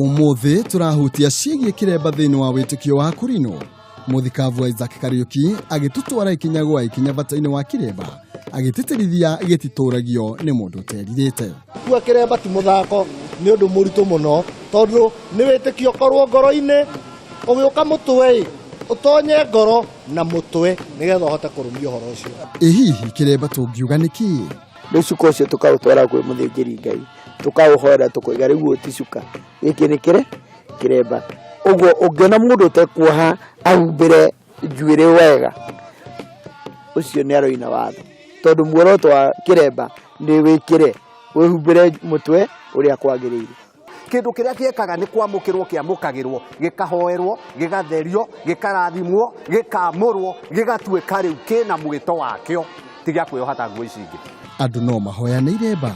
Ũmũthĩ tũrahutia ciĩgiĩ kĩremba thĩinĩ wa wĩtĩkio wa Kũrinũ. Mũthikabu Isaac Kariũki agĩtũtwara ikinya gwa ikinya bata-inĩ wa kĩremba, agĩtĩtĩrithia gĩtitũragio nĩ mũndũ ũterirĩte. Kua kĩremba ti mũthako, nĩ ũndũ mũritũ mũno, tondũ nĩ wĩtĩkio ũkorwo ngoro-inĩ, ũgĩũka mũtwe-ĩ, ũtonye ngoro na mũtwe nĩgetha ũhote kũrũmia ũhoro ũcio. Ĩ hihi kĩremba tũngiuga nĩ kĩĩ? Rĩu cuka ũcio tũkaũtwara kwĩ mũthĩnjĩri Ngai, tũkaũhoera tũkoiga rĩu ũyũ ti cuka, gĩkĩ nĩ kĩre kĩremba. Ũguo ũngĩona mũndũ ũtekuoha ahumbĩre njuĩrĩ wega, ũcio nĩ aroina watho, tondũ muoroto wa kĩremba nĩ wĩkĩre wĩhumbĩre mũtwe ũrĩa kwagĩrĩire. Kĩndũ kĩrĩa kĩekaga nĩ kwamũkĩrwo kĩamũkagĩrwo, gĩkahoerwo, gĩgatherio, gĩkarathimwo, gĩkamũrwo, gĩgatuĩka rĩu kĩna mwĩto wakĩo, ti gĩa kwĩyoha ta nguo ici ingĩ. Andũ no mahoyane iremba.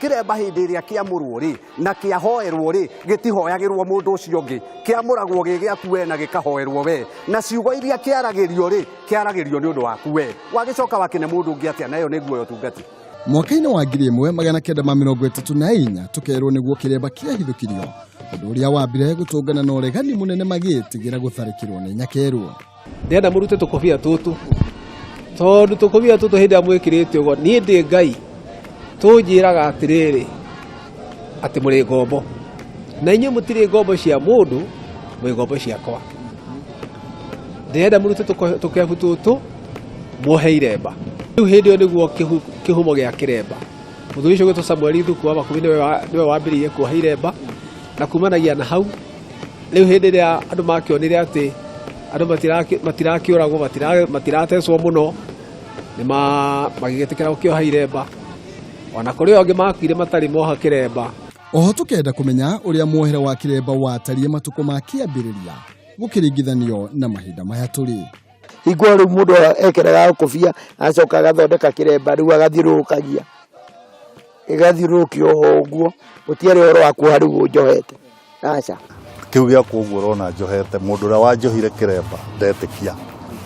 Kĩremba hĩndĩ ĩrĩa kĩamũrwo rĩ, na kĩahoerwo rĩ, gĩtihoyagĩrwo mũndũ ũcio ũngĩ, kĩamũragwo gĩ gĩaku we na gĩkahoerwo we, na ciugo iria kĩaragĩrio rĩ, kĩaragĩrio nĩ ũndũ waku we. Wagĩcoka wakĩne mũndũ ũngĩ atĩa? Na ĩyo nĩ nguo ya ũtungati. Mwaka-inĩ wa 1934 tũkerwo nĩguo kĩremba kĩahithũkirio, ũndũ ũrĩa wambire gũtũngana na ũregani mũnene magĩtigĩra gũtharĩkĩrwo nĩ nyakerũ. Ndĩrenda mũrute tũkobia tũtũ, tondũ tũkobia tũtũ hĩndĩ ĩrĩa mwĩkĩrĩte ũguo, niĩ ndĩ Ngai, tũnjĩraga atĩrĩrĩ, atĩ mũrĩ ngombo, na inyuĩ mũtirĩ ngombo cia mũndũ, mwĩ ngombo ciakwa. Ndĩrenda mũrute tũkebu tũtũ, muohe iremba. Rĩu hĩndĩ ĩyo nĩguo kĩhumo gĩa kĩremba. Mũthuri ũcio ũgwĩtwo Samuel Thuku wa Makũmi nĩwe wambĩrĩirie kuoha iremba, na kumanagia na hau, rĩu hĩndĩ ĩrĩa andũ makĩonire atĩ andũ matirakĩũragwo, matiratecwo mũno, nĩ magĩgĩtĩkĩra gũkĩoha iremba. Ona kũrĩ o angĩ makuire matarĩ moha kĩremba. Oho tũkenda kũmenya ũrĩa muohere wa kĩremba watariĩ matukũ ma kĩambĩrĩria gũkĩringithanio na mahinda maya tũrĩ. Hingo rĩu mũndũ ekĩraga kobia agacoka agathondeka kĩremba rĩu agathiũrũrũkagia, ĩgathiũrũrũkio o ũguo, gũtiarĩ ũhoro wa kuoha rĩu ũnjohete, aca. Kĩu gĩakwa ũguo ũrona njohete, mũndũ ũrĩa wanjohire kĩremba ndetĩkia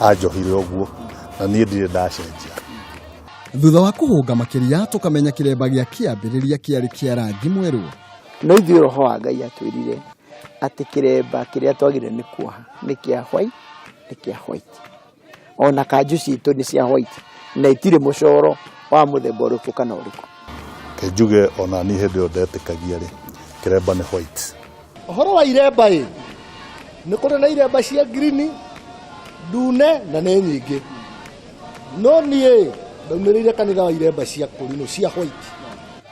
anjohire ũguo, na niĩ ndirĩ ndacenjia. Thutha wa kũhũnga makĩria tũkamenya kĩremba gĩa kĩambĩrĩria kĩarĩ kĩa rangi mwerũ. No ithuĩ roho wa Ngai atwĩrire atĩ kĩremba kĩrĩa twagĩrĩire nĩ kuoha nĩ kĩa white, nĩ kĩa white. Ona kanjũ citũ nĩ cia white na itirĩ mũcoro wa mũthemba ũrĩkũ kana ũrĩkũ. Reke njuge ona niĩ hĩndĩ ĩyo ndetĩkagia rĩ, kĩremba nĩ white. Ũhoro wa iremba ĩ, nĩ kũrĩ na iremba cia ngirini, ndune na nĩ nyingĩ. No niĩ ndaumĩrĩire kanitha wa iremba cia kũrinũ cia white.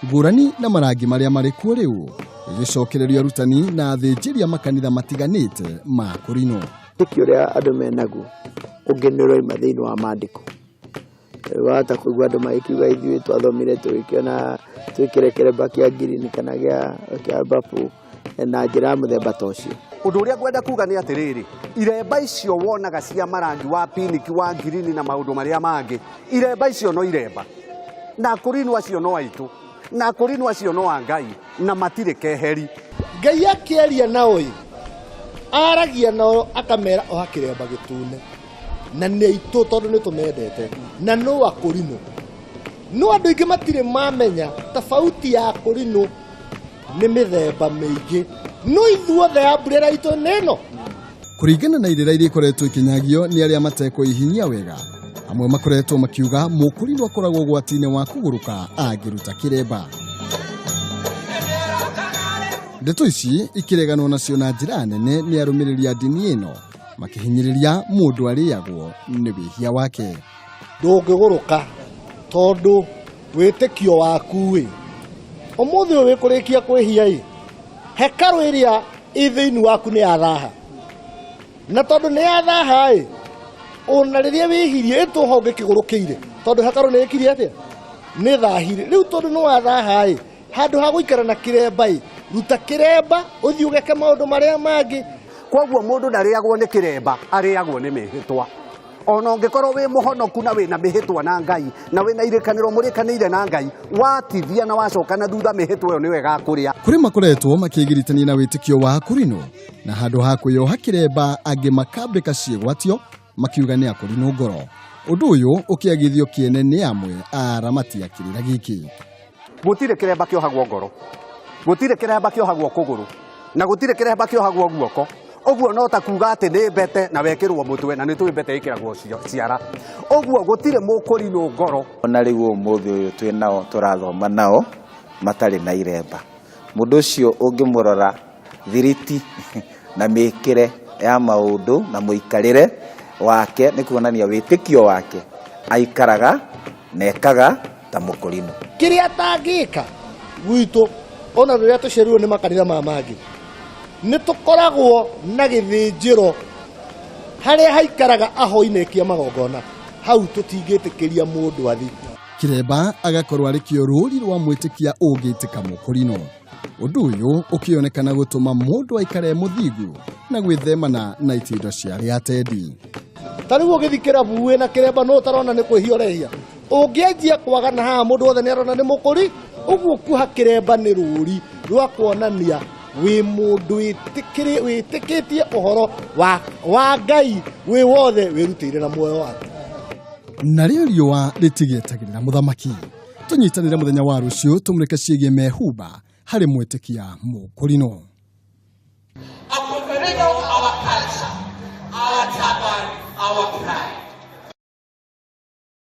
Ngũrani na marangi marĩa marĩ kuo rĩu, ĩgĩcokererio arutani na athĩnjĩri a makanitha matiganĩte ma kũrinũ. Wĩtĩkio ũrĩa andũ menaguo ũngĩ nĩ ũroima thĩinĩ wa maandĩko. Wahota kũigua andũ magĩkiuga ithuĩ twathomire tũgĩkĩona twĩkĩre kĩremba kĩa ngirini kana kĩa purple na njĩra ya mũthemba ta ũcio. Ũndũ ũrĩa ngwenda kuga nĩ atĩrĩrĩ, iremba icio wonaga cia marangi wa pinki, wa ngirini na maũndũ marĩa mangĩ, iremba icio no iremba, na akũrinũ acio no aitũ, na akũrinũ acio no a Ngai, na matirĩ keheri. Ngai akĩaria nao ĩ, aragia nao akamera oha kĩremba gĩtune, na nĩ aitũ tondũ nĩ tũmendete, na no akũrinũ. No andũ aingĩ matirĩ mamenya tofauti ya akũrinũ nĩ mĩthemba mĩingĩ, no ithuothe umbrella itũ nĩ ĩno. Kũringana na irĩra iria ikoretwo ikinyagio nĩ arĩa matekũihinyia wega, amwe makoretwo makiuga mũkũrinũ akoragwo ũgwati-inĩ wa kũgũrũka angĩruta kĩremba. Ndeto ici ikĩreganwo nacio na njĩra nene nĩ arũmĩrĩri a ndini ĩno, makĩhinyĩrĩria mũndũ arĩagwo nĩ wĩhia wake. Ndũngĩgũrũka tondũ wĩtĩkio waku ĩ, ũmũthĩ ũyũ wĩkũrĩkia kwĩhia ĩ, hekarũ ĩrĩa ĩ thĩinĩ waku nĩ yathaha, na tondũ nĩ yathaha ĩ, ona rĩrĩa wĩhirie ĩtũha ũngĩkĩgũrũkĩire, tondũ hekarũ nĩ ĩkire atĩa? Nĩ thahire. Rĩu tondũ nĩ wathaha ĩ, handũ ha gũikara na kĩremba ĩ, ruta kĩremba ũthiĩ ũgeke maũndũ marĩa mangĩ. Kwoguo mũndũ ndarĩagwo nĩ kĩremba, arĩagwo nĩ mĩhĩtwa. Ona ũngĩkorwo wĩ mũhonoku na wĩna mĩhĩtwa na Ngai, na wĩna irĩkanĩro mũrĩkanĩire na Ngai, watithia na wacoka na thutha mĩhĩtwa ĩyo nĩyo ĩgakũrĩa. Kũrĩ makoretwo makĩgiritania na wĩtĩkio wa Akũrinũ, na handũ ha kwĩyoha kĩremba angĩ makambĩka ciĩgwatio makiuga nĩ Akũrinũ ngoro. Ũndũ ũyũ ũkĩagithio kĩene nĩ amwe a aramati a kĩrĩra gĩkĩ. Gũtirĩ kĩremba kĩohagwo ngoro, gũtirĩ kĩremba kĩohagwo kũgũrũ. Na gũtirĩ kĩremba kĩohagwo guoko. Ũguo no ta kuga atĩ nĩ mbete na wekĩrwo mũtwe, na nĩ tũĩ mbete ĩkĩragwo ciara. Ũguo gũtirĩ mũkũrinũ ngoro. Ona rĩu ũmũthĩ ũyũ twĩ nao tũrathoma nao matarĩ na iremba. Mũndũ ũcio ũngĩmũrora thiriti na mĩkĩre ya maũndũ na mũikarĩre wake nĩ kuonania wĩtĩkio wake aikaraga na ekaga ta mũkũrinũ. Kĩrĩa atangĩka gwitũ ona rĩrĩa tũcerirwo nĩ makanitha maya mangĩ, nĩ tũkoragwo na gĩthĩnjĩro harĩa haikaraga ahoi na ekia magongona, hau tũtingĩtĩkĩria mũndũ athi. Kĩremba agakorwo arĩ kĩo rũri rwa mwĩtĩkia ũngĩtĩka mũkũrinũ. Ũndũ ũyũ ũkĩonekana gũtũma mũndũ aikare mũthingu na gwĩthemana na itindo cia arĩa atendi. Ta rĩu ũgĩthiĩ kĩrabu wĩna kĩremba no ũtarona nĩ kwĩhia ũrehia. Ũngĩanjia kwagana haha mũndũ wothe nĩ arona nĩ mũkũri. Ũguo kuoha kĩremba nĩ rũri rwa kuonania wĩ mũndũ wĩtĩkĩtie ũhoro wa Ngai wĩ wothe wĩrutĩire na muoyo waku. Narĩo riũa rĩtigĩetagĩrĩra mũthamaki. Tũnyitanĩre mũthenya wa rũciũ tũmũrĩke ciĩgiĩ mehumba harĩ mwĩtĩkia mũkũrinũ.